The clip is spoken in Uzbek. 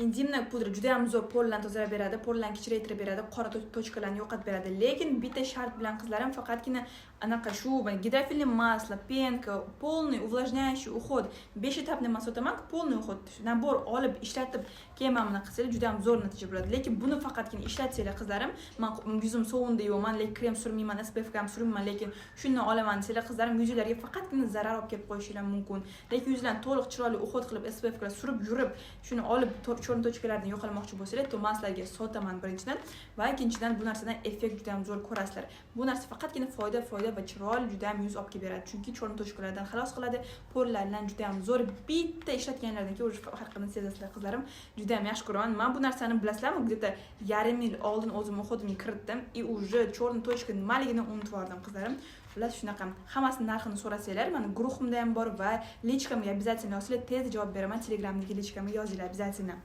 Интимная pudra juda ham zo'r пора larni tozalab beradi, пора larni kichraytirib beradi, qora точка larni yo'qotib beradi. Lekin bitta shart bilan, qizlarim, faqatgina anaqa shu гидрофильный масло, пенка, полный увлажняющий уход, 5 этапный man sotaman, полный уход набор olib ishlatib, keyin mana bunaqa qilsanglar, juda ham zo'r natija bo'ladi. Lekin buni faqatgina ishlatsanglar, qizlarim, man yuzim sovunda yuvaman, lekin krem surmayman, SPF ham surmayman, lekin shundan olaman desanglar, qizlarim, yuzinglarga faqatgina zarar olib kelib qo'yishinglar mumkin. Lekin yuzlarni to'liq chiroyli уход qilib, SPF surib yurib, shuni olib, черный точка lardan yo'qolmoqchi bo'lsanglar, то man sizlarga sotaman birinchidan va ikkinchidan, bu narsadan effekt juda ham zo'r ko'rasizlar. Bu narsa faqatgina foyda, foyda va chiroyli juda ham yuz olib kelib beradi, chunki черный точка lardan xalos qiladi, пора lardan juda ham zo'r. Bitta ishlatganlardan keyin уже farqini sezasizlar, qizlarim. Juda ham yaxshi ko'raman man bu narsani. Bilasizlarmi, где то yarim yil oldin o'zim уход imga kiritdim и уже черный точка nimaligini unutib yubordim, qizlarim. Xullas, shunaqa. Hammasini narxini so'rasanglar, mani guruhimda ham bor va личка mga обязательно yozsanglar, tez javob beraman. Telegramdagi личка mga yozinglar обязательно.